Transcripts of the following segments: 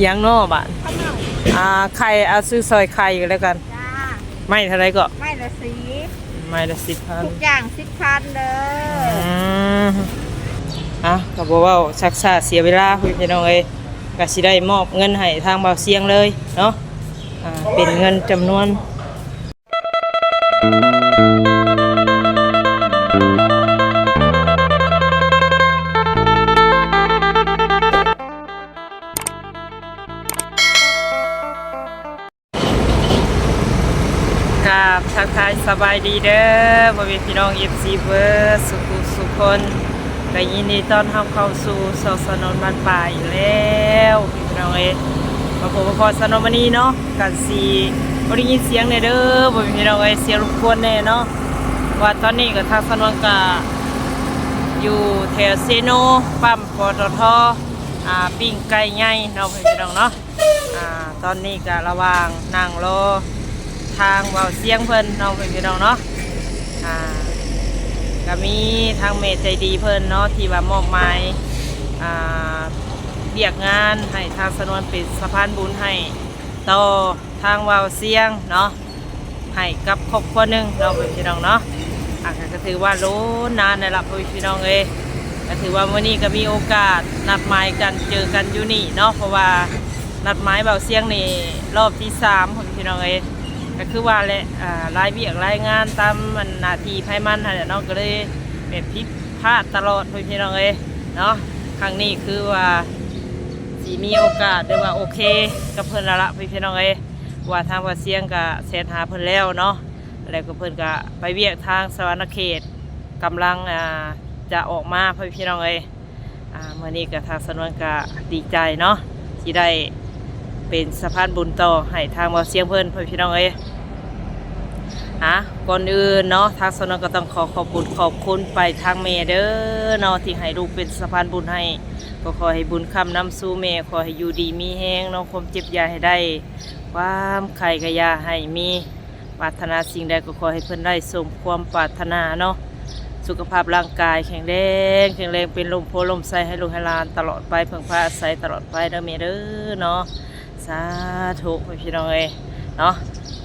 ຫຍັງເນາະບາດ ອ່າ ໄຂ່ ເອົາຊື້ຊອຍໄຂ່ກໍແລ້ວກັນ. ຈ້າ ໄມ້ເທົ່າໃດເກາະ? ໄມ້ລະສິບ ໄມ້ລະສິບພັນ ທຸກຢ່າງສິບພັນເດີ. ອືມ ເອົາ ກໍບໍ່ເວົ້າຊັກຊ້າເສຍເວລາ ພີ່ນ້ອງເອີຍ ກໍຊິໄດ້ມອບເງິນໃຫ້ທາງບ່າວຊຽງເລີຍເນາະ. ອ່າ ເປັນເງິນຈຳນວນ ກາບທັກທາຍສະບາຍດີເດີ ພໍ່ແມ່ພີ່ນ້ອງ ເອັຟຊີ ເບິດສູ່ຜູ້ສູ່ຄົນ ກໍຍິນດີຕ້ອນຮັບເຂົ້າສູ່ຊ່ອງສາວນວນບ້ານປ່າອີກແລ້ວ ພີ່ນ້ອງເອີຍ. ມາພົບມາພໍ້ສາວນວນມື້ນີ້ເນາະ ກໍຊິບໍ່ໄດ້ຍິນສຽງແດ່ເດີ ພໍ່ແມ່ພີ່ນ້ອງເອີຍ ສຽງລົບກວນແດ່ເນາະ. ວ່າຕອນນີ້ກໍທາງສາວນວນກໍຢູ່ແຖວເຊໂນ ປ້ຳ ປຕທ ອ່າ ປີ້ງໄກ່ໃຫຍ່ເນາະ ພີ່ນ້ອງເນາະ. ອ່າ ຕອນນີ້ກະລະຫວ່າງນັ່ງລໍທາງບ່າວຊຽງເພິ່ນເນາະ ພີ່ນ້ອງເນາະ. ອ່າ ກະມີທາງແມ່ໃຈດີເພິ່ນເນາະ ທີ່ວ່າມອບໝາຍ ອ່າ ວຽກງານໃຫ້ທາງສາວນວນເປັນສະພານບຸນໃຫ້ຕໍ່ທາງບ່າວຊຽງເນາະ ໃຫ້ກັບຄອບຄົວໜຶ່ງເນາະ ພີ່ນ້ອງເນາະ. ອ່າ ກະ ກະຖືວ່າໂລນນານແລ້ວລະ ພີ່ນ້ອງເອີຍ. ກະຖືວ່າມື້ນີ້ກະມີໂອກາດນັດໝາຍກັນເຈີກັນຢູ່ນີ້ເນາະ ເພາະວ່ານັດໝາຍບ່າວຊຽງນີ້ລອບທີສາມ ພີ່ນ້ອງເອີຍ. ກະຄືວ່າແຫຼະ ອ່າ ຫຼາຍວຽກຫຼາຍງານຕາມອັນໜ້າທີ່ໃຜມັນຫັ້ນແຫຼະເນາະ ກະເລີຍແບບຜິດພາດຕະຫຼອດ ພີ່ນ້ອງເອີຍເນາະ. ຄັ້ງນີ້ຄືວ່າຊິມີໂອກາດ ຫຼືວ່າໂອເຄກັບເພິ່ນແລ້ວລະ ພີ່ນ້ອງເອີຍ. ວ່າທາງບ່າວຊຽງກະແຊດຫາເພິ່ນແລ້ວເນາະ ແລ້ວກໍເພິ່ນກະໄປວຽກທາງສະຫວັນນະເຂດ ກຳລັງ ອ່າ ຈະອອກມາ ພີ່ນ້ອງເອີຍ. ອ່າ ມື້ນີ້ກະທາງສາວນວນກະດີໃຈເນາະ ທີ່ໄດ້ເປັນສະພານບຸນຕໍ່ໃຫ້ທາງບ່າວຊຽງເພິ່ນ ພີ່ນ້ອງເອີຍ. ອ່າ ກ່ອນອື່ນເນາະ ທາງສາວນວນກໍຕ້ອງຂໍຂອບບຸນຂອບຄຸນໄປທາງແມ່ເດີເນາະ ທີ່ໃຫ້ລູກເປັນສະພານບຸນໃຫ້ ກໍຂໍໃຫ້ບຸນຄ້ຳນຳສູ່ແມ່ ຂໍໃຫ້ຢູ່ດີມີແຮງເນາະ ຄວາມເຈັບຢ່າໃຫ້ໄດ້ ຄວາມໄຂ້ກໍຢ່າໃຫ້ມີ ປາດຖະໜາສິ່ງໃດກໍຂໍໃຫ້ເພິ່ນໄດ້ສົມຄວາມປາດຖະໜາເນາະ. ສຸຂະພາບຮ່າງກາຍແຂງແຮງ ແຂງແຮງ ເປັນຮົ່ມໂພຮົ່ມໄຊໃຫ້ລູກໃຫ້ຫຼານຕະຫຼອດໄປ ເພິ່ງພາອາໄສຕະຫຼອດໄປເດີແມ່ເດີເນາະ. ສາທຸ ພີ່ນ້ອງເອີຍເນາະ.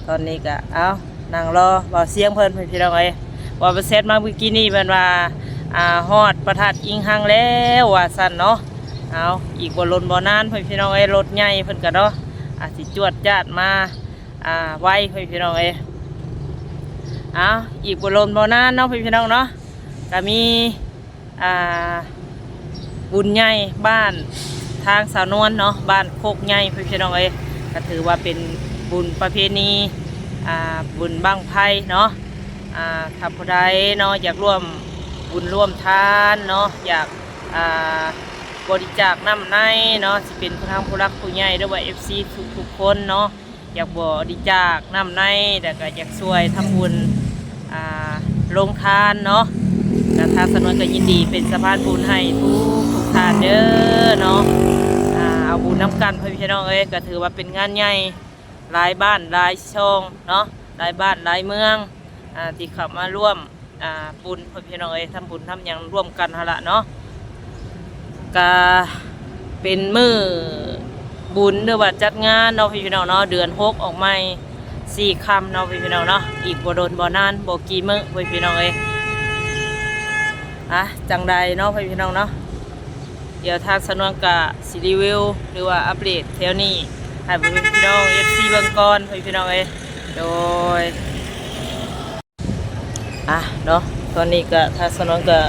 ຕອນນີ້ກະ ເອົາ ນັ່ງລໍບ່າວຊຽງເພິ່ນ ພີ່ນ້ອງເອີຍ ວ່າໄປແຊັດມາມື້ກີ້ນີ້ເພິ່ນວ່າ ອ່າ ຮອດພະທາດອິງຮັງແລ້ວວ່າຊັ້ນເນາະ. ເອົາ ອີກບໍ່ດົນບໍ່ນານ ພີ່ນ້ອງເອີຍ ລົດໃຫຍ່ເພິ່ນກະເນາະ ອາດຊິຈວດຈາດມາ ອ່າ ໄວ ພີ່ນ້ອງເອີຍ. ເອົາ ອີກບໍ່ດົນບໍ່ນານເນາະ ພີ່ນ້ອງເນາະ ກະມີ ອ່າ ບຸນໃຫຍ່ບ້ານທາງສາວນວນເນາະ ບ້ານໂຄກໃຫຍ່ ພີ່ນ້ອງເອີຍ ກະຖືວ່າເປັນບຸນປະເພນີ ອ່າ ບຸນບັ້ງໄຟເນາະ. ອ່າ ຖ້າຜູ້ໃດເນາະ ຢາກຮ່ວມບຸນຮ່ວມທານເນາະ ຢາກ ອ່າ ບໍລິຈາກນ້ຳໃນເນາະ ຊິເປັນທາງຜູ້ຫຼັກຜູ້ໃຫຍ່ ຫຼືວ່າ ເອັຟຊີ ທຸກໆຄົນເນາະ ຢາກບໍລິຈາກນ້ຳໃນ ແລ້ວກະຢາກຊ່ວຍທຳບຸນ ອ່າ ໂລງທານເນາະ ກະທາງສາວນວນກະຍິນດີເປັນສະພານບຸນໃຫ້ທຸກໆທ່ານເດີເນາະ. ອ່າ ເອົາບຸນນຳກັນ ພີ່ນ້ອງເອີຍ ກະຖືວ່າເປັນງານໃຫຍ່ ຫຼາຍບ້ານຫຼາຍຊ່ອງເນາະ ຫຼາຍບ້ານຫຼາຍເມືອງ ອ່າ ທີ່ເຂົ້າມາຮ່ວມ ອ່າ ບຸນ ພີ່ນ້ອງເອີຍ ທຳບຸນທຳຫຍັງຮ່ວມກັນຫັ້ນລະເນາະ. ກະເປັນມື້ບຸນ ຫຼືວ່າຈັດງານເນາະ ພີ່ນ້ອງເນາະ ເດືອນຫົກອອກໃໝ່ສີ່ຄ່ຳເນາະ ພີ່ນ້ອງເນາະ ອີກບໍ່ດົນບໍ່ນານ ບໍ່ກີ່ມື້ ພີ່ນ້ອງເອີຍ. ອ່ະ ຈັ່ງໃດເນາະ ພີ່ນ້ອງເນາະ ດຽວທາງສາວນວນກະຊິຣີວິວ ຫຼືວ່າອັບເດດແຖວນີ້ໃຫ້ພີ່ນ້ອງ ເອັຟຊີ ເບິ່ງກ່ອນ ພີ່ນ້ອງເອີຍ ໂດຍ. ອ່ະເນາະ ຕອນນີ້ກະທາງສາວນວນກະ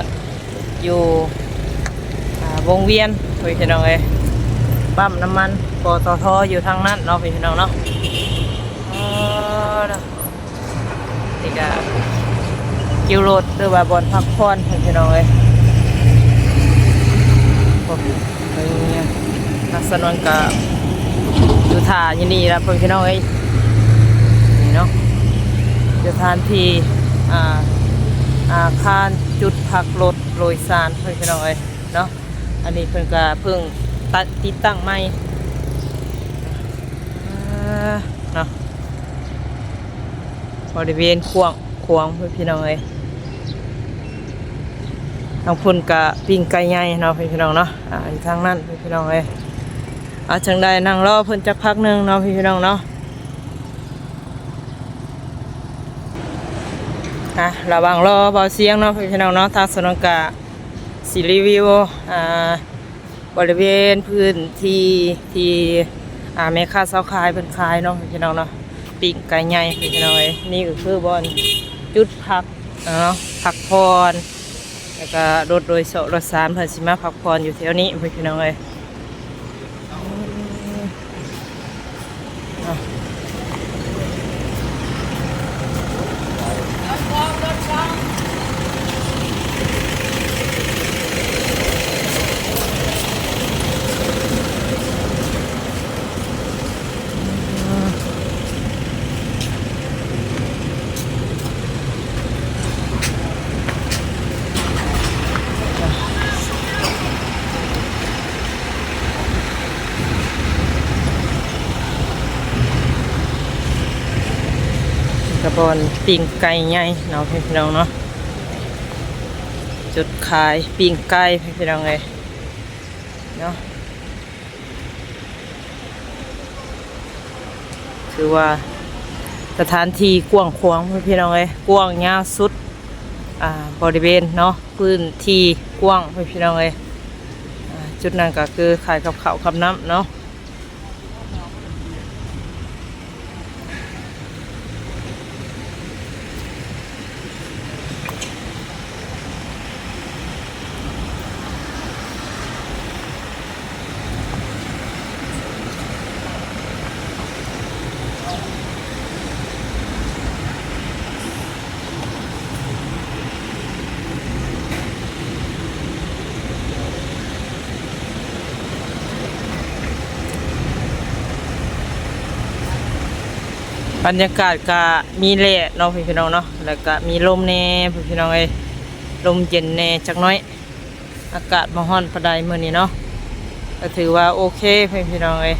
ຢູ່ ອ່າ ວົງວຽນ ພີ່ນ້ອງເອີຍ ປ້ຳນ້ຳມັນ ປຕທ ຢູ່ທາງນັ້ນເນາະ ພີ່ນ້ອງເນາະ. ເອີ ນີ້ກະຄິວລົດ ຫຼືວ່າບ່ອນພັກຜ່ອນ ພີ່ນ້ອງເອີຍ. ໂອ້ ເອີ ທາງສາວນວນກະຢູ່ຖ້າຢູ່ນີ້ລະ ພີ່ນ້ອງເອີຍ ນີ້ເນາະ ສະຖານທີ່ ອ່າ ອາຄານຈຸດພັກລົດໂດຍສານ ພີ່ນ້ອງເອີຍເນາະ. ອັນນີ້ເພິ່ນກະເພິ່ງຕັດ ຕິດຕັ້ງໃໝ່ ເອີ ເນາະ ບໍລິເວນກວ້າງຂວາງ ພີ່ນ້ອງເອີຍ. ທາງພຸ້ນກະປີ້ງໄກ່ໃຫຍ່ເນາະ ພີ່ນ້ອງເນາະ. ອ່າ ຢູ່ທາງນັ້ນ ພີ່ນ້ອງເອີຍ. ເອົາ ຈັ່ງໃດນັ່ງລໍເພິ່ນຈັກພັກໜຶ່ງເນາະ ພີ່ນ້ອງເນາະ. ອ່າ ລະຫວ່າງລໍບ່າວຊຽງເນາະ ພີ່ນ້ອງເນາະ, ທາງສາວນວນກະຊິຣີວິວ ອ່າ ບໍລິເວນພື້ນທີ່ ທີ່ ອ່າ ແມ່ຄ້າຊາວຂາຍເພິ່ນຂາຍເນາະ ພີ່ນ້ອງເນາະ, ປີ້ງໄກ່ໃຫຍ່ ພີ່ນ້ອງເອີຍ. ນີ້ກໍຄືບ່ອນຈຸດພັກເນາະ ພັກຜ່ອນ ແລ້ວກໍລົດໂດຍສານ ລົດສານເພິ່ນຊິມາພັກຜ່ອນຢູ່ແຖວນີ້ ພີ່ນ້ອງເອີຍ. ກະບ່ອນປີ້ງໄກ່ໃຫຍ່ເນາະ ພີ່ນ້ອງເນາະ, ຈຸດຂາຍປີ້ງໄກ່ ພີ່ນ້ອງເອີຍເນາະ. ຖືວ່າສະຖານທີ່ກວ້າງຂວາງ ພີ່ນ້ອງເອີຍ, ກວ້າງຍາວສຸດ ອ່າ ບໍລິເວນເນາະ, ພື້ນທີ່ກວ້າງ ພີ່ນ້ອງເອີຍ. ອ່າ ຈຸດນັ້ນກໍຄືຂາຍກັບເຂົ້າກັບນ້ຳເນາະ. ບັນຍາກາດກະມີແດດເນາະ ພີ່ນ້ອງເນາະ, ແລ້ວກະມີລົມແດ່ ພີ່ນ້ອງເອີຍ, ລົມເຢັນແດ່ຈັກໜ້ອຍ. ອາກາດບໍ່ຮ້ອນປານໃດມື້ນີ້ເນາະ, ກໍຖືວ່າໂອເຄ ພີ່ນ້ອງເອີຍ.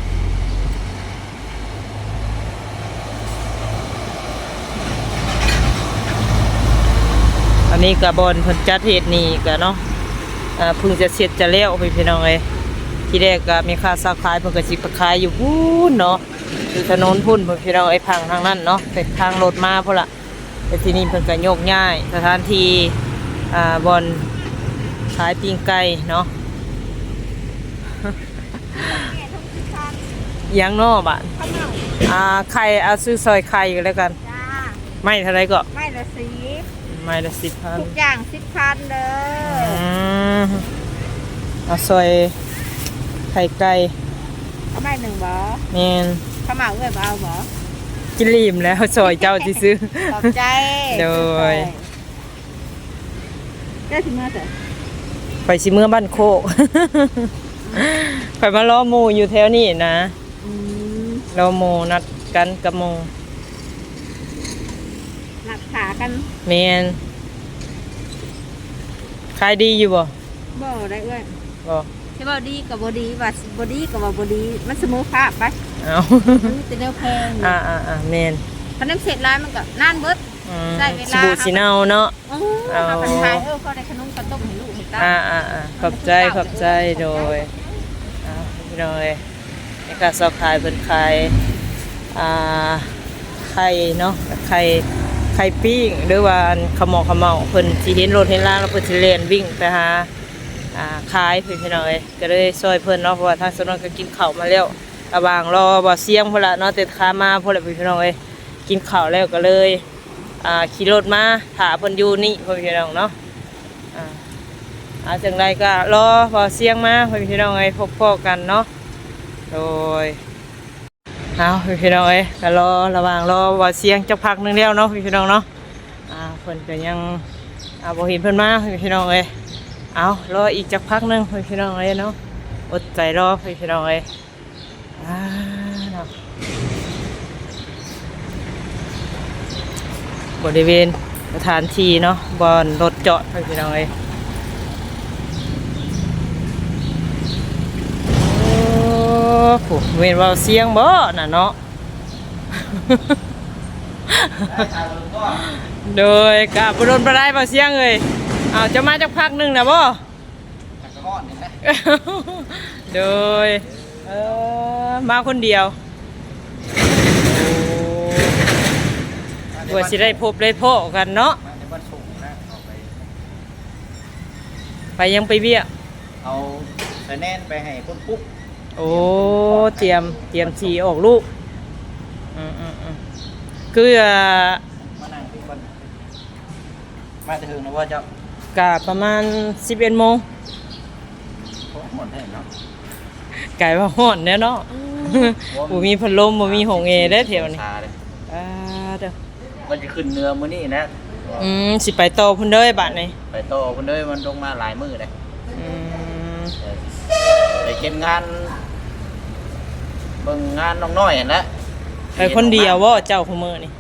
ອັນນີ້ກໍບ່ອນເພິ່ນຈັດເຮັດນີ້ກໍເນາະ, ເພິ່ງຈະເສັດຈະແລ້ວ ພີ່ນ້ອງເອີຍ. ທີແລກກໍແມ່ຄ້າຊາວຂາຍເພິ່ນກໍຊິໄປຂາຍຢູ່ພຸ້ນເນາະ, ຢູ່ຖະໜົນພຸ້ນ ພີ່ນ້ອງເອີຍ, ຝັ່ງທາງນັ້ນເນາະ, ໄປທາງລົດມາພຸ້ນລະ. ແຕ່ທີ່ນີ້ເພິ່ນກໍໂຍກຍ້າຍສະຖານທີ່ ອ່າ ບ່ອນຂາຍປີ້ງໄກ່ເນາະ. ຫຍັງເນາະບາດ? ເຂົ້າເໝົາ. ອ່າ ໄຂ່ ເອົາຊື້ຊອຍໄຂ່ກໍແລ້ວກັນ. ຈ້າ. ໄມ້ເທົ່າໃດເກາະ? ໄມ້ລະສິບ. ໄມ້ລະສິບພັນ. ທຸກຢ່າງສິບພັນເດີ. ອືມ ເອົາຊອຍໄຂ່ໄກ່. ເອົາໄມ້ໜຶ່ງບໍ? ແມ່ນ. ເຂົ້າເໝົາເອື້ອຍບໍ່ເອົາບໍ? ກິນອີ່ມແລ້ວ ຊອຍເຈົ້າຊື່ໆ. ຂອບໃຈ. ໂດຍ. ເຈົ້າຊິເມືອໃສ? ຂ້ອຍຊິເມືອບ້ານໂຄກ. ຂ້ອຍມາລໍໝູ່ຢູ່ແຖວນີ້ນະ. ອືມ ລໍໝູ່ ນັດກັນກັບໝູ່. ນັດຫາກັນ. ແມ່ນ. ຂາຍດີຢູ່ບໍ່? ບໍ່ໄດ້ເອື້ອຍ. ບໍ່. ຊິເວົ້າດີກໍບໍ່ດີ ວ່າບໍ່ດີກໍວ່າບໍ່ດີ ມັນສະເໝີພາບໄປ. ເອົ້າ ມັນມີແຕ່ແນວແພງ. ອ່າໆໆ ແມ່ນ. ຄັນນ້ຳເຊັດຫຼາຍມັນກໍນານເບິດ. ອືມ ໃຊ້ເວລາ ຊິບູດຊິເນົ່າເນາະ. ເອີ ເອົາ ເຮົາກໍຂາຍ ເອີ ພໍໄດ້ຂະໜົມເຂົ້າຕົ້ມໃຫ້ລູກໃຫ້ເຕົ້າ. ອ່າໆໆ ຂອບໃຈ ຂອບໃຈ. ໂດຍ. ອ່າ ພີ່ນ້ອງເອີຍ ແມ່ຄ້າຊາວຂາຍເພິ່ນຂາຍ ອ່າ ໄຂ່ເນາະ, ໄຂ່ ໄຂ່ປີ້ງ ຫຼືວ່າອັນເຂົ້າໝອກເຂົ້າເໝົາ, ເພິ່ນຊິເຫັນລົດເຫັນລາງແລ້ວ ເພິ່ນຊິແລ່ນວິ່ງໄປຫາ ອ່າ ຂາຍ ພີ່ນ້ອງເອີຍ. ກໍເລີຍຊ່ອຍເພິ່ນເນາະ ເພາະວ່າທາງສາວນວນກໍກິນເຂົ້າມາແລ້ວ ລະຫວ່າງລໍບ່າວຊຽງພຸ້ນລະເນາະ, ແຕ່ຂາມາພຸ້ນລະ ພີ່ນ້ອງເອີຍ. ກິນເຂົ້າແລ້ວກໍເລີຍ ອ່າ ຂີ່ລົດມາຖ້າເພິ່ນຢູ່ນີ້ ພໍ່ແມ່ພີ່ນ້ອງເນາະ. ອ່າ ອ່າ ຈັ່ງໃດກໍລໍບ່າວຊຽງມາ ພໍ່ແມ່ພີ່ນ້ອງເອີຍ, ພົບພໍ້ກັນເນາະ. ໂດຍ. ເອົາ ພີ່ນ້ອງເອີຍ ກໍລໍ ລະຫວ່າງລໍບ່າວຊຽງຈັກພັກໜຶ່ງແລ້ວເນາະ ພີ່ນ້ອງເນາະ. ອ່າ ເພິ່ນກໍຍັງ ອ່າ ບໍ່ເຫັນເພິ່ນມາ ພີ່ນ້ອງເອີຍ. ເອົາ ລໍອີກຈັກພັກໜຶ່ງ ພີ່ນ້ອງເອີຍເນາະ, ອົດໃຈລໍ ພີ່ນ້ອງເອີຍ. ອ່າ ເນາະ ບໍລິເວນສະຖານທີ່ເນາະ ບ່ອນລົດຈອດ ພີ່ນ້ອງເອີຍ. ໂອ້ ຜູ້ ແມ່ນບ່າວຊຽງບໍ່ນັ້ນເນາະ? ໂດຍ ກະບໍ່ດົນປານໃດ ບ່າວຊຽງເອີຍ. ອ້າວ ເຈົ້າມາຈັກພັກໜຶ່ງແລ້ວບໍ່? ກໍຮອດນີ້ແຫຼະ ໂດຍ ເອີ ມາຄົນດຽວ ໂອ້ ເພື່ອຊິໄດ້ພົບໄດ້ພໍ້ກັນເນາະ ມາແຕ່ບ້ານສົງນະ ເຂົ້າໄປ ໄປຫຍັງ? ໄປວຽກ ເອົາສາຍແນນໄປໃຫ້ຄົນປຸກ ໂອ້ ຕຽມ ຕຽມຊິອອກລູກ ອືມໆໆ ຄື ມານັ່ງທີ່ກ່ອນ ມາແຕ່ເຖິງແລ້ວບໍ່ເຈົ້າ? ກະປະມານສິບເອັດໂມງ ໂອ້ ຮ້ອນແທ້ເນາະ ກາຍວ່າຮ້ອນແທ້ເນາະ ບໍ່ມີພັດລົມ ບໍ່ມີຫ້ອງແອເດ້ແຖວນີ້ ສິບສີ່ອົງສາເດ້ ອ່າ ເດີ ວ່າຊິຂຶ້ນເໜືອມື້ນີ້ນະ ອືມ ຊິໄປຕໍ່ພຸ້ນເດີບາດນີ້ ໄປຕໍ່ພຸ້ນເດີ ມັນລົງມາຫຼາຍມື້ເດ້ ອືມ ໄປເກັບງານ ເບິ່ງງານນ້ອງນ້ອຍຫັ້ນແຫຼະ ໄປຄົນດຽວບໍ່ເຈົ້າ ຄູ່ມື້ນີ້?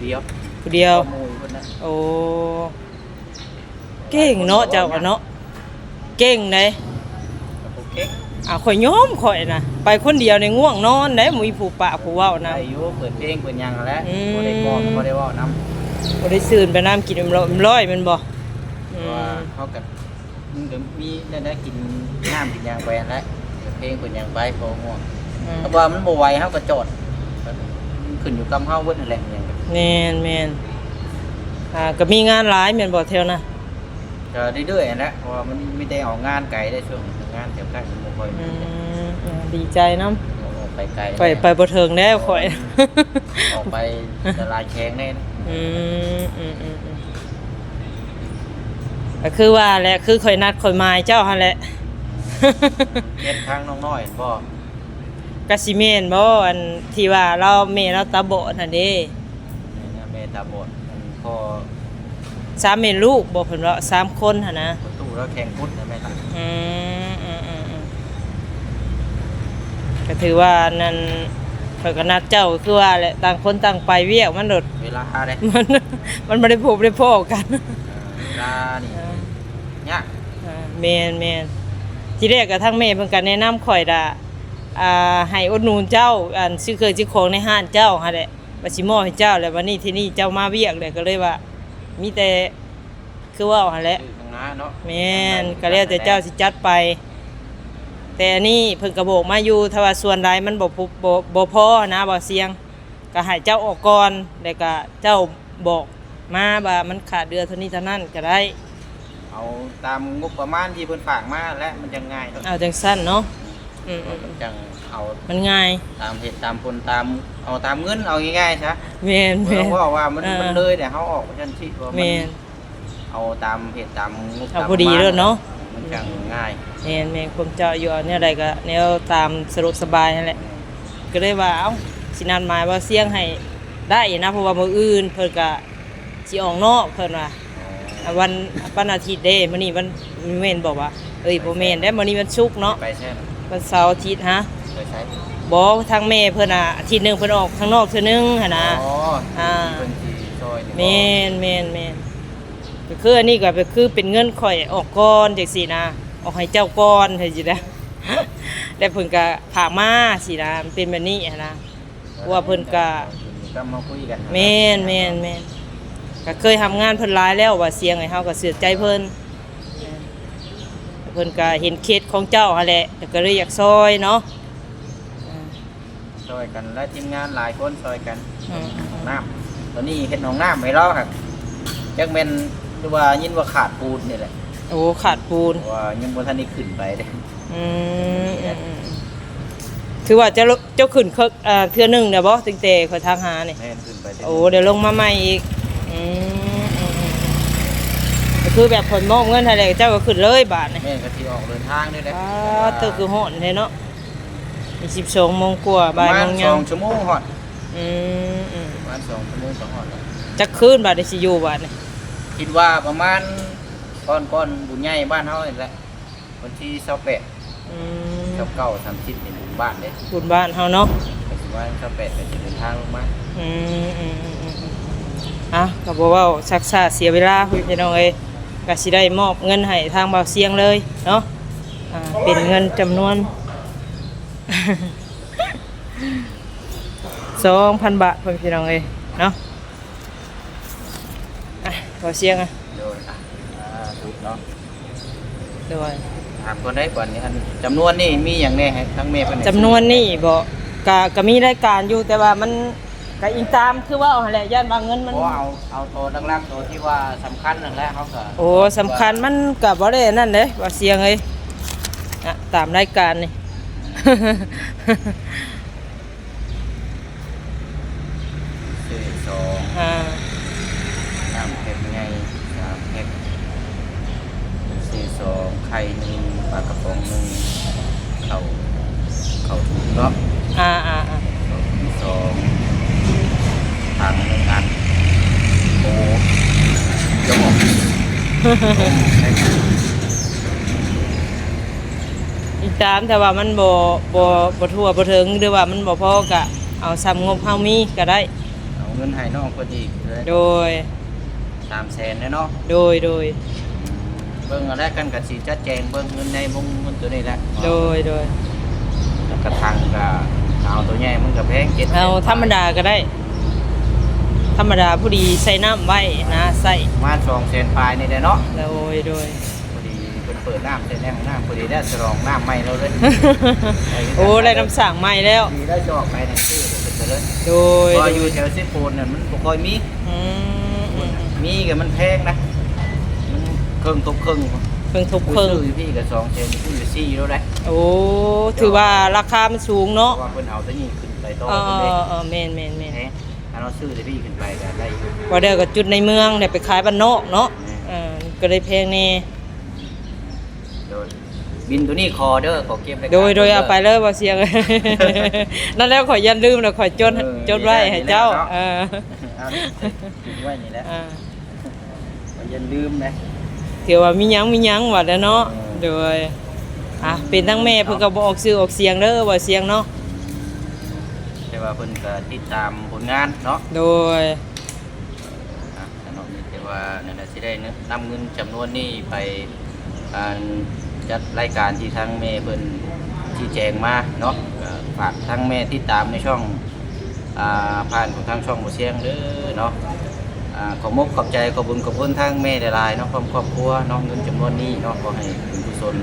ດຽວ ຜູ້ດຽວ ບໍ່ມີໝູ່ເພິ່ນນະ ໂອ້ ເກັ່ງເນາະ ເຈົ້າກໍເນາະ ເກັ່ງເດ້ ກໍບໍ່ເກັ່ງ ອ່າ ຂ້ອຍຍອມ ຂ້ອຍນະ ໄປຄົນດຽວນີ້ງ່ວງນອນເດ້ ບໍ່ມີຜູ້ປະຜູ້ເວົ້ານຳ ໄດ້ຢູ່ ເປີດເພງເປີດຫຍັງຫັ້ນແຫຼະ ອືມ ບໍ່ໄດ້ກ້ອງ ບໍ່ໄດ້ເວົ້ານຳ ບໍ່ໄດ້ຊື່ນໄປນຳ ກິນເອັມຮ້ອຍ ເອັມຮ້ອຍແມ່ນບໍ່? ອືມ ເພາະວ່າເຮົາກໍ ມັນກໍມີແນວໃດ ກິນນ້ຳກິນຫຍັງໄປຫັ້ນແຫຼະ ເປີດເພງເປີດຫຍັງໄປ ພໍງ່ວງ ອືມ ຖ້າວ່າມັນບໍ່ໄຫວ ເຮົາກໍຈອດ ມັນຂຶ້ນຢູ່ກັບເຮົາເບິດຫັ້ນແຫຼະ ຫຍັງກໍ ແມ່ນໆ ອ່າ ກໍມີງານຫຼາຍແມ່ນບໍ່ແຖວນັ້ນ? ກໍເລື້ອຍໆຫັ້ນແຫຼະ ເພາະວ່າມັນມີແຕ່ອອກງານໄກເດ້ ຊ່ວງງານແຖວໃກ້ມັນບໍ່ຄ່ອຍມີ ອືມ ເອີ ດີໃຈນຳ ອອກໄປໄກ ໄປ ໄປບໍ່ເຖິງແລ້ວຂ້ອຍ ອອກໄປຫຼາຍແຂວງແດ່ ອືມ ອືມໆໆ ກໍຄືວ່າແຫຼະ ຄືຂ້ອຍນັດຂ້ອຍໝາຍເຈົ້າຫັ້ນແຫຼະ ເຮັດທາງນ້ອງນ້ອຍບໍ່? ກະຊິແມ່ນບໍ່ ອັນທີ່ວ່າລາວ ແມ່ລາວຕາບອດຫັ້ນເດ້ ແມ່ນ ແມ່ຕາບອດ ອັນພໍ່ ສາມແມ່ລູກບໍ່ ເພິ່ນເວົ້າ ສາມຄົນຫັ້ນນະ ປະຕູລາວແຂ່ງພຸດນະແມ່ນລະ ອືມ ອືມໆໆ ກໍຖືວ່າອັນນັ້ນ ຂ້ອຍກໍນັດເຈົ້າ ຄືວ່າແຫຼະ ຕ່າງຄົນຕ່າງໄປວຽກ ມັນໂດດ ເວລາເດ້ ມັນ ມັນບໍ່ໄດ້ພົບໄດ້ພໍ້ກັນ ເອີ ເວລານີ້ ເອີ ຍາກ ເອີ ແມ່ນໆ ທີແລກກໍທາງແມ່ເພິ່ນກໍແນະນຳຂ້ອຍວ່າ ອ່າ ໃຫ້ອຸດໜູນເຈົ້າ ອັນ ຊື້ເຄື່ອງຊື້ຂອງໃນຮ້ານເຈົ້າຫັ້ນແຫຼະ ວ່າຊິມອບໃຫ້ເຈົ້າ ແລ້ວບັດນີ້ທີນີ້ເຈົ້າມາວຽກ ແລ້ວກໍເລີຍວ່າ ມີແຕ່ ຄືເວົ້າຫັ້ນແຫຼະ ຄືຂ້າງໜ້າເນາະ ແມ່ນ ກໍແລ້ວແຕ່ເຈົ້າຊິຈັດໄປ ແຕ່ອັນນີ້ເພິ່ນກໍບອກມາຢູ່ ຖ້າວ່າສ່ວນໃດມັນບໍ່ ບໍ່ ບໍ່ພໍນະ ບໍ່ສຽງ ກໍໃຫ້ເຈົ້າອອກກ່ອນ ແລ້ວກໍເຈົ້າບອກມາວ່າມັນຂາດເຫຼືອເທົ່ານີ້ເທົ່ານັ້ນກໍໄດ້ ເອົາຕາມງົບປະມານທີ່ເພິ່ນຝາກມາແຫຼະ ມັນຈັ່ງງ່າຍເນາະ ເອົາຈັ່ງຊັ້ນເນາະ ອືມ ມັນຈັ່ງເອົາ ມັນງ່າຍ ຕາມເຫດຕາມຜົນ ຕາມ ເອົາຕາມເງິນ ເອົາງ່າຍໆຊະ ແມ່ນໆ ເພາະວ່າມັນ ເອີ ມັນເລີຍແຕ່ເຮົາອອກວ່າຊັ້ນຊິ ວ່າມັນ ແມ່ນ ເອົາຕາມເຫດຕາມງົບ ເອົາພໍດີໂລດເນາະ ມັນຈັ່ງງ່າຍ ແມ່ນໆ ຄວາມເຈົ້າຢູ່ ເອົາແນວໃດກໍແນວຕາມສະດວກສະບາຍຫັ້ນແຫຼະ ແມ່ນ ກໍເລີຍວ່າ ເອົ້າ ຊິນັດໝາຍວ່າສຽງໃຫ້ໄດ້ນະ ເພາະວ່າມື້ອື່ນເພິ່ນກໍຊິອອກນອກ ເພິ່ນວ່າ ອໍ ອ່າ ວັນ ວັນອາທິດເດ້ ມື້ນີ້ວັນ ແມ່ນບໍ່ວະ? ເອີຍ ບໍ່ແມ່ນເດ້ ມື້ນີ້ວັນສຸກເນາະ ໄປໃສນະ? ວັນເສົາອາທິດ ຮະ? ໄປໃສ? ບໍ່ ທາງແມ່ເພິ່ນນະ ອາທິດໜຶ່ງເພິ່ນອອກຂ້າງນອກເທື່ອໜຶ່ງຫັ້ນນະ ອໍ ອ່າ ເພິ່ນຊິຊ່ອຍນີ້ບໍ່? ແມ່ນໆໆ ກໍຄືອັນນີ້ກໍຄືເປັນເງິນຂ້ອຍອອກກ່ອນຈັ່ງຊີ້ນະ ອອກໃຫ້ເຈົ້າກ່ອນຈັ່ງຊີ້ນະ ແລ້ວເພິ່ນກໍຝາກມາຊີ້ນະ ມັນເປັນແບບນີ້ຫັ້ນນະ ເພາະວ່າເພິ່ນກະ ກໍມາຄຸຍກັນ ແມ່ນໆໆ ກະເຄີຍຮັບງານເພິ່ນຫຼາຍແລ້ວ ວ່າສຽງໃຫ້ເຮົາກະເຊື່ອໃຈເພິ່ນ ເພິ່ນກະເຫັນເຂດຂອງເຈົ້າຫັ້ນແຫຼະ ແລ້ວກະເລີຍຢາກຊ່ອຍເນາະ ຊ່ອຍກັນ ແລະ ທີມງານຫຼາຍຄົນຊ່ອຍກັນ ອືມ ຫ້ອງນ້ຳ ຕອນນີ້ເຮັດຫ້ອງນ້ຳໃຫ້ລາວຫັ້ນ ຈັກແມ່ນ ຫຼືວ່າຍິນວ່າຂາດປູນນີ້ແຫຼະ ໂອ້ ຂາດປູນ ເພາະວ່າຍັງບໍ່ທັນໄດ້ຂຶ້ນໄປເດ້ ອືມ ອືມໆ ຖືວ່າເຈົ້າ ເຈົ້າຂຶ້ນເຄີ ເອີ ເທື່ອໜຶ່ງແລ້ວບໍ່ ຕັ້ງແຕ່ຂ້ອຍທາງຫານີ້? ແມ່ນ ຂຶ້ນໄປເທື່ອໜຶ່ງ ໂອ້ ດຽວລົງມາໃໝ່ອີກ ອືມ ອືມໆ ກໍຄືແບບເພິ່ນມອບເງິນໃຫ້ແລ້ວ ເຈົ້າກໍຂຶ້ນເລີຍບາດນີ້ ແມ່ນ ກໍຊິອອກເດີນທາງນີ້ແຫຼະ ປາດ ເຕີ ຄືຮ້ອນແທ້ເນາະ ມີສິບສອງໂມງກວ່າ ປະມານ ບ່າຍໂມງຍັງ ສອງຊົ່ວໂມງຮອດ ອືມໆ ປະມານສອງຊົ່ວໂມງກໍຮອດແລ້ວ ຈັກຄືນບາດນີ້ ຊິຢູ່ບາດນີ້? ຄິດວ່າປະມານກ່ອນ ກ່ອນບຸນໃຫຍ່ບ້ານເຮົານີ້ແຫຼະ ວັນທີຊາວແປດ ອືມ ຊາວເກົ້າ ສາມສິບ ນີ້ບຸນບ້ານເດ້ ບຸນບ້ານເຮົາເນາະ ກໍຊິວ່າຊາວແປດ ກໍຊິເດີນທາງລົງມາ ອືມ ອືມໆໆ ອ່ະ ກໍບໍ່ເວົ້າຊັກຊ້າເສຍເວລາ ພີ່ນ້ອງເອີຍ ກໍຊິໄດ້ມອບເງິນໃຫ້ທາງບ່າວຊຽງເລີຍເນາະ ອ່າ ເປັນເງິນຈຳນວນ ສອງພັນບາດ ພໍ່ແມ່ພີ່ນ້ອງເອີຍເນາະ ອ່ະ ບ່າວຊຽງ ອ່ະ ໂດຍ ອ່ະ ເນາະ ໂດຍ ຖາມກ່ອນໄດ້ ບັດນີ້ ອັນຈຳນວນນີ້ມີຫຍັງແດ່ ໃຫ້ທາງແມ່ເພິ່ນ ຈຳນວນນີ້ບໍ? ກະ ກະມີລາຍການຢູ່ ແຕ່ວ່າມັນ ກະອີງຕາມ ຄືເວົ້າຫັ້ນແຫຼະ ຢ້ານວ່າເງິນມັນ ບໍ່ ເອົາ ເອົາໂຕຫຼັກໆ ໂຕທີ່ວ່າສຳຄັນນັ້ນແຫຼະ ເຮົາກະ ໂອ້ ສຳຄັນມັນກະບໍ່ໄດ້ອັນນັ້ນເດ້ ວ່າສຽງເອີຍ ອະ ຕາມລາຍການນີ້ ຊື້ສອງ ອ່າ ນ້ຳເພັກໃຫຍ່ສາມເພັກ ຊື້ສອງ ໄຂ່ໜຶ່ງ ປາກະປ໋ອງໜຶ່ງ ເຂົ້າ ເຂົ້າຖົງເນາະ ອ່າໆໆ ເຂົ້າຖົງສອງ ຖັງໜຶ່ງອັນ ໂອ້ ຈະບອກ ອີງຕາມ ຖ້າວ່າມັນບໍ່ ບໍ່ ບໍ່ທົ່ວບໍ່ເຖິງ ຫຼືວ່າມັນບໍ່ພໍ ກະເອົາສ່ຳງົບເຮົາມີກະໄດ້ ເອົາເງິນໃຫ້ນ້ອງເພິ່ນອີກເລີຍ ໂດຍ ສາມແສນແລ້ວເນາະ ໂດຍ ໂດຍ ເບິ່ງເອົາແລ້ວກັນ ກະຊິຈັດແຈງເບິ່ງເງິນໃນວົງເງິນໂຕນີ້ແຫຼະ ໂດຍ ໂດຍ ແລ້ວກະຖັງກະເອົາໂຕໃຫຍ່ ມັນກະແພງ ເຈັດແສນ ເອົາທຳມະດາກະໄດ້ ທຳມະດາ ພໍດີໃສ່ນ້ຳໄວ້ນະ ໃສ່ປະມານສອງແສນປາຍນີ້ແຫຼະເນາະ ໂດຍ ໂດຍ ພໍດີເພິ່ນເປີດນ້ຳໃສ່ໃນຫ້ອງນ້ຳ ພໍດີໄດ້ສະຫຼອງນ້ຳໃໝ່ລາວເລີຍ ໂອ້ ໄດ້ນ້ຳສ້າງໃໝ່ແລ້ວ ດີໄດ້ຈອກໄປນະ ຊື້ເພິ່ນໄປເລີຍ ໂດຍ ເພາະວ່າຢູ່ແຖວເຊໂປນນັ້ນມັນບໍ່ຄ່ອຍມີ ອືມ ມີກະມັນແພງນະ ມັນເຄິ່ງທົບເຄິ່ງ ເຄິ່ງທົບເຄິ່ງ ຊື້ຢູ່ພີ້ກະສອງແສນ ຊື້ຢູ່ສີ່ໂລໄດ້ ໂອ້ ຖືວ່າລາຄາມັນສູງເນາະ ເພາະວ່າເພິ່ນເອົາໂຕນີ້ຂຶ້ນໄປຕໍ່ ເອີ ເພິ່ນເດ້ ເອີ ແມ່ນໆໆ ແພງ ຄັນເຮົາຊື້ແຕ່ພີ້ຂຶ້ນໄປກະໄດ້ຢູ່ ວ່າແລ້ວກະຈຸດໃນເມືອງ ແລ້ວໄປຂາຍບ້ານນອກເນາະ ແມ່ນ ເອີ ກະເລີຍແພງແດ່ ໂດຍ ບິນໂຕນີ້ຂໍເດີ ຂໍເກັບໄວ້ ໂດຍ ໂດຍ ເອົາໄປເລີຍ ບໍ່ສຽງ ນັ້ນແຫຼະ ຂ້ອຍຢ້ານລືມແລ້ວ ຂ້ອຍຈົດ ເອີ ຈົດໄວ້ໃຫ້ເຈົ້າ ເອີ ເອົາ ເກັບໄວ້ນີ້ແຫຼະ ອ່າ ຢ່າລືມນະ ຖືວ່າມີຫຍັງ ມີຫຍັງວ່າແລ້ວເນາະ ເອີ ໂດຍ ອ່ະ ເປັນທັງແມ່ເພິ່ນກະບໍ່ອອກຊື່ອອກສຽງເດີ ບໍ່ສຽງເນາະ ແຕ່ວ່າເພິ່ນກະຕິດຕາມຜົນງານເນາະ ໂດຍ ອ່ະ ເນາະ ມີແຕ່ວ່ານັ້ນແຫຼະ ຊິໄດ້ນຳເງິນຈຳນວນນີ້ໄປ ອັນ ຈັດລາຍການທີ່ທາງແມ່ເພິ່ນຊີ້ແຈງມາເນາະ ກະຝາກທາງແມ່ຕິດຕາມໃນຊ່ອງ ອ່າ ຜ່ານຂອງທາງຊ່ອງບໍ່ສຽງເດີເນາະ ອ່າ ຂໍມຸກຂອບໃຈ ຂອບບຸນຂອບຄຸນທາງແມ່ຫຼາຍໆເນາະ ພ້ອມຄອບຄົວເນາະ ເງິນຈຳນວນນີ້ເນາະ ຂໍໃຫ້ບຸນກຸສົນ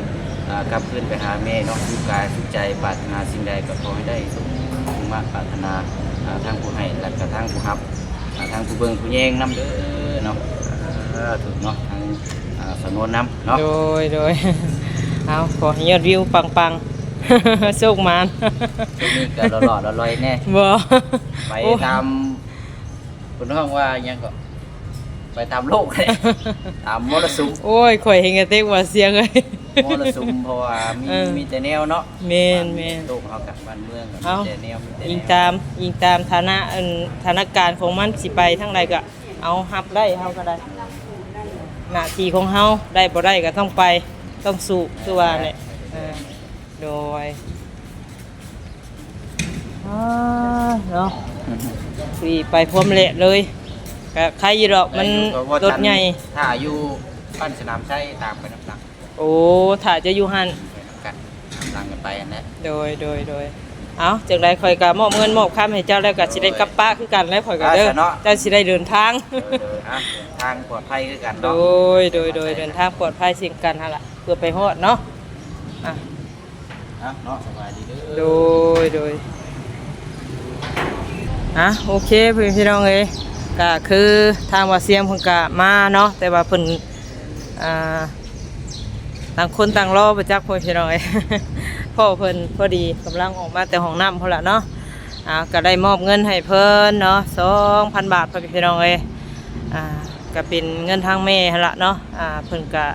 ອ່າ ກັບຄືນໄປຫາແມ່ເນາະ ສຸກກາຍສຸກໃຈ ປາດຖະໜາສິ່ງໃດກະຂໍໃຫ້ໄດ້ສົມມຸ່ງມາດປາດຖະໜາ ອ່າ ທັງຜູ້ໃຫ້ ແລະກະທັງຜູ້ຮັບ ອ່າ ທັງຜູ້ເບິ່ງຜູ້ແຍງນຳເດີເນາະ ສາທຸເນາະ ທັງ ອ່າ ສາວນວນນຳເນາະ ໂດຍ ໂດຍ ເອົາ ຂໍໃຫ້ຍອດວິວປັງໆ ໂຊກໝານ ຊ່ວງນີ້ກະຫຼໍ່ໆລອຍໆແດ່ ບໍ່ ໄປ ໂອ້ ຕາມ ເພິ່ນຮ້ອງວ່າຫຍັງເກາະ ໄປຕາມໂລກ ຕາມມໍລະສຸມ ໂອ້ຍ ຂ້ອຍເຫັນກະເຕັກວ່າສຽງເອີຍ ມໍລະສຸມ ເພາະວ່າມີ ເອີ ມີແຕ່ແນວເນາະ ແມ່ນໆ ໂລກເຮົາກະ ບ້ານເມືອງກະມີແຕ່ແນວ ມີແຕ່ແນວ ອີງຕາມ ອີງຕາມຖານະ ອັນ ຖານະການຂອງມັນ ຊິໄປທາງໃດກະເອົາ ຮັບໄດ້ ເຮົາກະໄດ້ ໜ້າທີ່ຂອງເຮົາ ໄດ້ບໍ່ໄດ້ກະຕ້ອງໄປ ຕ້ອງສູ້ ຄືວ່າແຫຼະ ເອີ ໂດຍ ອ່າ ເນາະ ຊິໄປພວມແຫຼະເລີຍ ກະໄຄຢູ່ດອກ ມັນ ໄດ້ຢູ່ ກໍວ່າ ລົດໃຫຍ່ ຖ້າຢູ່ບ້ານສະໜາມໄຊ ຕາມໄປນຳຫຼັງ ໂອ້ ຖ້າຈະຢູ່ຫັ້ນ ໄປນຳກັນ ນຳຫຼັງກັນໄປຫັ້ນແຫຼະ ໂດຍ ໂດຍ ໂດຍ ເອົາ ຈັ່ງໃດຂ້ອຍກະມອບເງິນມອບຄຳໃຫ້ເຈົ້າແລ້ວ ກະຊິໄດ້ກັບປະຄືກັນແຫຼະ ຂ້ອຍກະເດີ ເຈົ້າຊິໄດ້ເດີນທາງ ໂດຍ ໂດຍ ອ່ະ ເດີນທາງປອດໄພຄືກັນເນາະ ໂດຍ ໂດຍ ໂດຍ ເດີນທາງປອດໄພເຊັ່ນກັນຫັ້ນລະ ເພື່ອໄປຮອດເນາະ ອ່ະ ອ່ະ ເນາະ ສະບາຍດີເດີ ໂດຍ ໂດຍ ອ່ະ ໂອເຄ ພໍ່ແມ່ພີ່ນ້ອງເອີຍ ກະຄືທາງບ່າວຊຽງເພິ່ນກະມາເນາະ ແຕ່ວ່າເພິ່ນ ອ່າ ຕ່າງຄົນຕ່າງລໍບໍ່ຈັກ ພໍ່ແມ່ພີ່ນ້ອງເອີຍ ພໍ້ເພິ່ນພໍດີກຳລັງອອກມາແຕ່ຫ້ອງນ້ຳພຸ້ນລະເນາະ ອ່າ ກະໄດ້ມອບເງິນໃຫ້ເພິ່ນເນາະ ສອງພັນບາດ ພໍ່ແມ່ພີ່ນ້ອງເອີຍ ອ່າ ກະເປັນເງິນທາງແມ່ຫັ້ນລະເນາະ ອ່າ ເພິ່ນກະ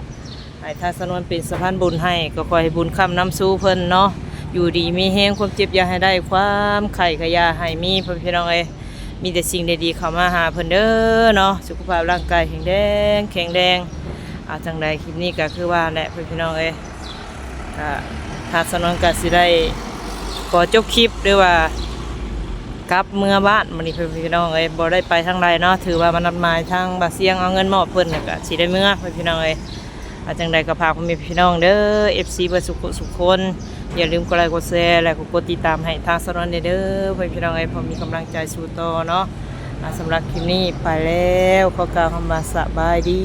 ໃຫ້ທາງສາວນວນເປັນສະພານບຸນໃຫ້ ກໍຂໍໃຫ້ບຸນຄ້ຳນຳສູ່ເພິ່ນເນາະ ຢູ່ດີມີແຮງ ຄວາມເຈັບຢ່າໃຫ້ໄດ້ ຄວາມໄຂ້ກະຢ່າໃຫ້ມີ ພໍ່ແມ່ພີ່ນ້ອງເອີຍ ມີແຕ່ສິ່ງດີໆເຂົ້າມາຫາເພິ່ນເດີເນາະ ສຸຂະພາບຮ່າງກາຍແຂງແຮງ ແຂງແຮງ ອ່າ ຈັ່ງໃດຄລິບນີ້ກະຄືວ່າແຫຼະ ພໍ່ແມ່ພີ່ນ້ອງເອີຍ ກະທາງສາວນວນກະຊິໄດ້ຂໍຈົບຄລິບ ຫຼືວ່າກັບເມືອບ້ານມື້ນີ້ ພໍ່ແມ່ພີ່ນ້ອງເອີຍ ບໍ່ໄດ້ໄປທາງໃດເນາະ ຖືວ່າມານັດໝາຍທາງບ່າວຊຽງເອົາເງິນມອບເພິ່ນ ແລ້ວກະຊິໄດ້ເມືອ ພໍ່ແມ່ພີ່ນ້ອງເອີຍ ອ່າ ຈັ່ງໃດກໍຝາກພໍ່ແມ່ພີ່ນ້ອງເດີ ເອັຟຊີ ເບິດສຸກທຸກຄົນ ຢ່າລືມກົດໄລກົດແຊ ແລະ ກົດຕິດຕາມໃຫ້ທາງສາວນວນແດ່ເດີ ພໍ່ແມ່ພີ່ນ້ອງເອີຍ ເພື່ອມີກຳລັງໃຈສູ້ຕໍ່ເນາະ ອ່າ ສຳລັບຄລິບນີ້ໄປແລ້ວ ຂໍກ່າວຄຳວ່າສະບາຍດີ.